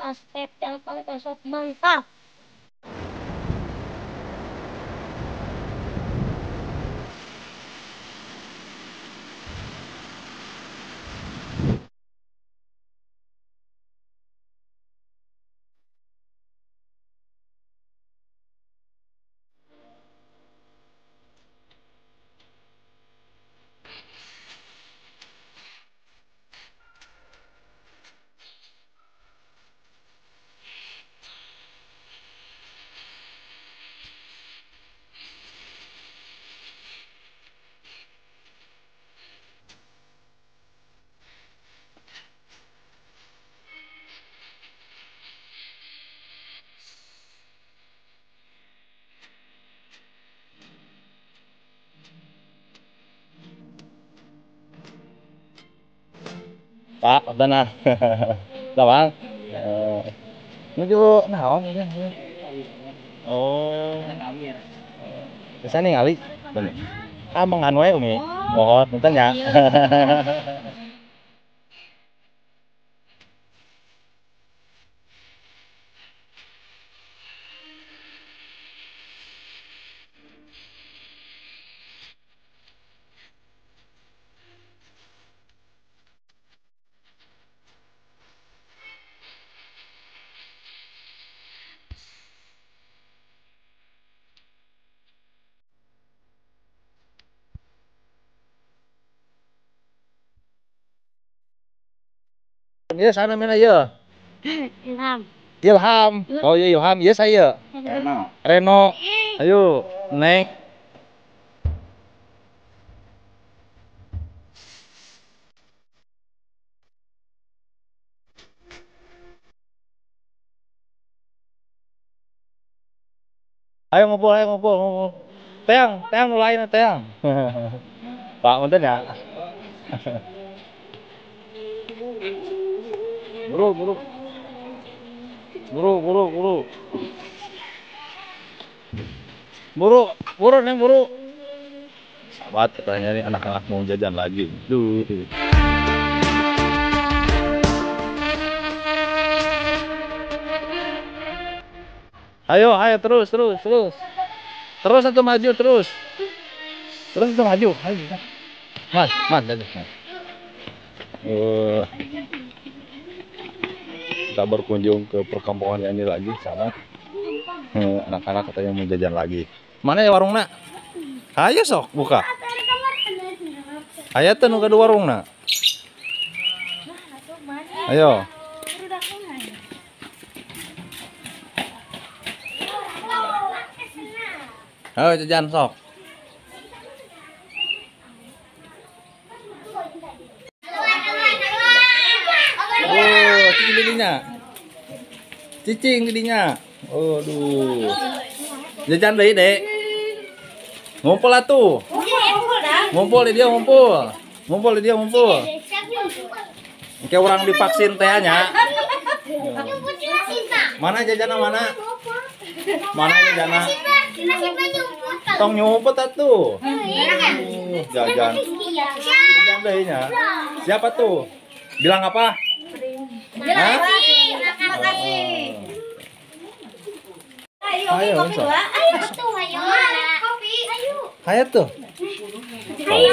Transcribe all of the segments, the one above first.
Asep yang paling pesot mantap. Pak, benar. Bang. Nuju naon ieu? Oh. Bisa ningali. Bener. Amengan we umi. Mohon punten ya. Iya sana mana ya? Ilham. Ilham. Oh iya Ilham, iya saya. Reno. Reno. Ayo, Neng. Ayo ngumpul, ayo ngumpul, ngumpul. Teang, teang nulain teang. Pak, punten ya. Buru, buru. Buru, buru, buru. Buru, buru, Neng, buru. Sahabat, katanya nih anak-anak mau jajan lagi. Duh. Ayo, ayo terus, terus, terus. Terus atau maju terus. Terus atau maju, ayo. Mas, mas, mas. Kita berkunjung ke perkampungan ini lagi sama anak-anak katanya mau jajan lagi. Mana ya warungna? Ayo sok buka. Ayo tuh nu ka warungna. Ayo. Ayo jajan sok. Oh, cicing didinya. Cicing didinya. Aduh. Jajan deui, Dek. Ngumpul atuh. Ngumpul di dia ngumpul. Ngumpul di dia ngumpul. Kayak orang divaksin teh nya. Mana jajanna mana? Mana jajanna? Tong nyumput atuh. Jajan. Jajan deui nya. Siapa tuh? Bilang apa? Terima kasih. Ayo, kopi dua. Ayo tuh, ayo. Kopi. Ayo. Ayo tuh. Ayo.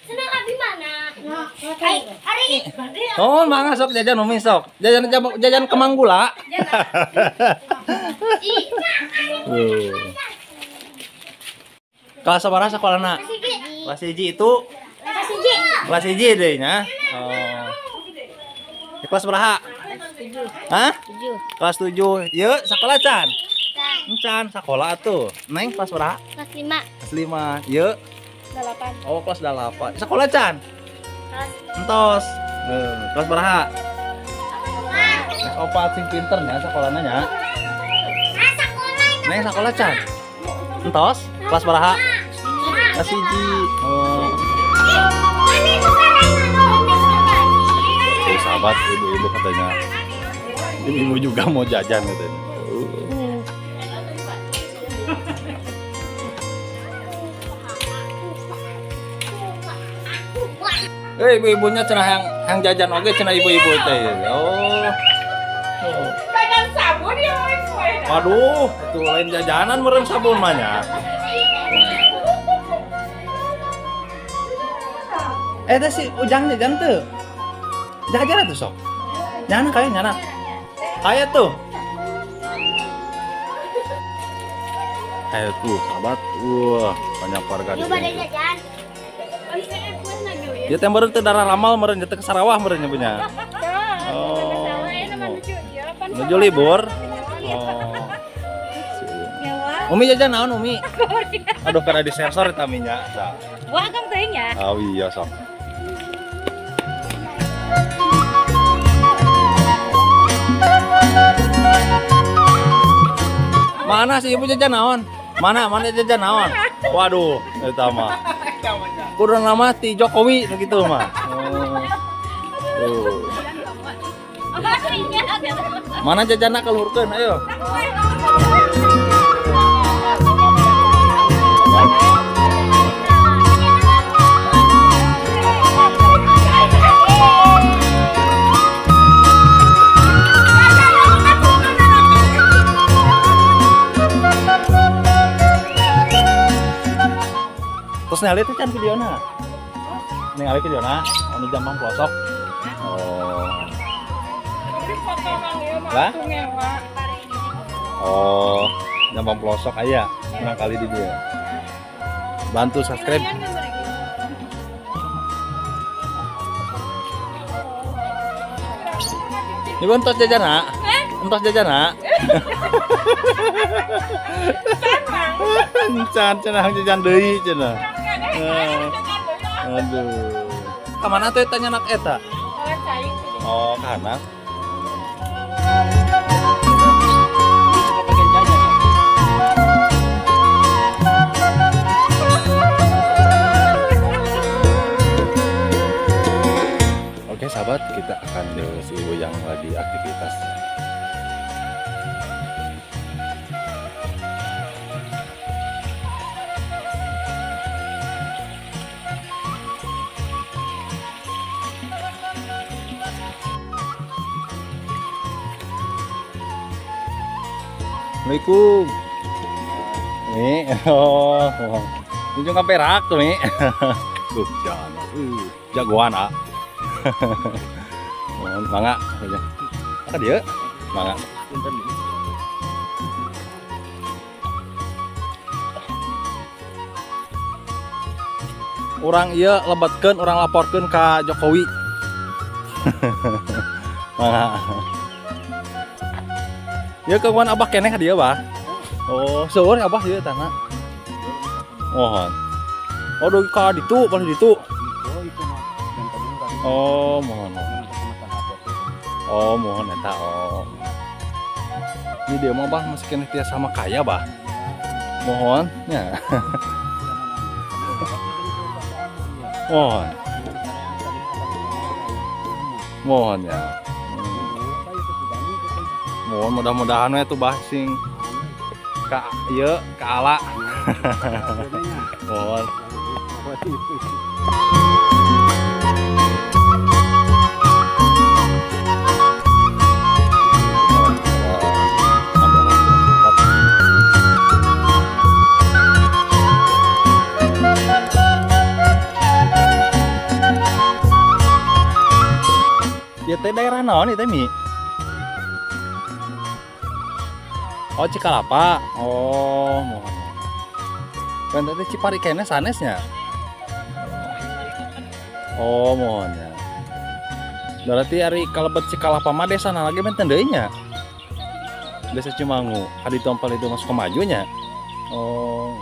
Senang abi mana? Oh, mangga sok jajan umi sok. Jajan jajan kemang gula. Kelas sabaraha sakolana? Kelas 1 itu? Kelas 1 deui nya. Oh. Kelas berapa? Hah? 7. Kelas 7. Ieu sakola can? Can sakola atuh. Neng kelas berapa? Kelas 5. Kelas 5. Ieu? 8. Oh, kelas 8. Sekolah can? Entos. Kelas berapa? Kelas 4 sing pinter nya sekolahna nya. Neng sekolah can? Entos? Kelas berapa? Kelas 1. Oh. Tuh, sahabat, ibu-ibu katanya. Ibu-ibu juga mau jajan katanya. Ibu-ibunya cenah yang jajan oge cenah ibu-ibu teh. Oh. Jajan sabun ya. Waduh, itu lain jajanan meureun sabun mah nya. Teh si Ujang jajan teu. Jajan atuh sok. Nyana kaya nyana. Kaya tuh. Ayo tuh sahabat, wah banyak warga di sini. Ya teh meureun teh darah ramal meureun teh ke Sarawak meureun punya. Oh. Menuju libur. Oh. Umi jajan naon Umi? Aduh kada disensor eta minya. Wah kang teuing ya. Oh iya sok. Mana sih ibu jajan naon? Mana jajan naon? Waduh, eta mah. Kurang nama ti Jokowi nu kitu mah. Oh. Mana jajanna kaluhurkeun ayo. Terus ningali teh can videona. Ningali videona anu Jampang Pelosok. Oh. Lah? Oh, Jampang Pelosok aya menang kali di dia. Bantu subscribe. Ibu entos jajan, ha? Entos jajan, ha? Encan cenah jajan deui cenah. Aduh. Ka mana tuh eta nyanak eta? Oh, ka anak. Oke sahabat, kita akan ke si ibu yang lagi aktivitas. Assalamualaikum. Mi, oh, tunjuk ke perak tuh Mi. Tuh, jangan, jagoan ah. Mangga, apa dia? Mangga. Orang iya lebatkeun, orang laporkeun ka Jokowi. Mangga. Ya kawan abah keneh ka dieu bah. Oh, seueur abah ieu tanah. Mohon. Oh, dugi ka ditu, paling ditu. Oh, mohon. Oh, mohon eta oh. Ini dia mah bah masih keneh tiasa sama kaya bah. Mohon nya. Mohon. Mohon ya. Mohon mudah-mudahan we tuh bah sing ka ieu ka ala. Mohon. Ya teh daerah naon ieu teh Mi? Oh Cikalapa. Oh, mohon. Kan tadi Cipari kene sanesnya. Oh, mohon ya. Berarti ari kalebet Cikalapa mah desa lagi benten deui nya. Desa Cimangu, adi tompel itu masuk ke majunya. Oh.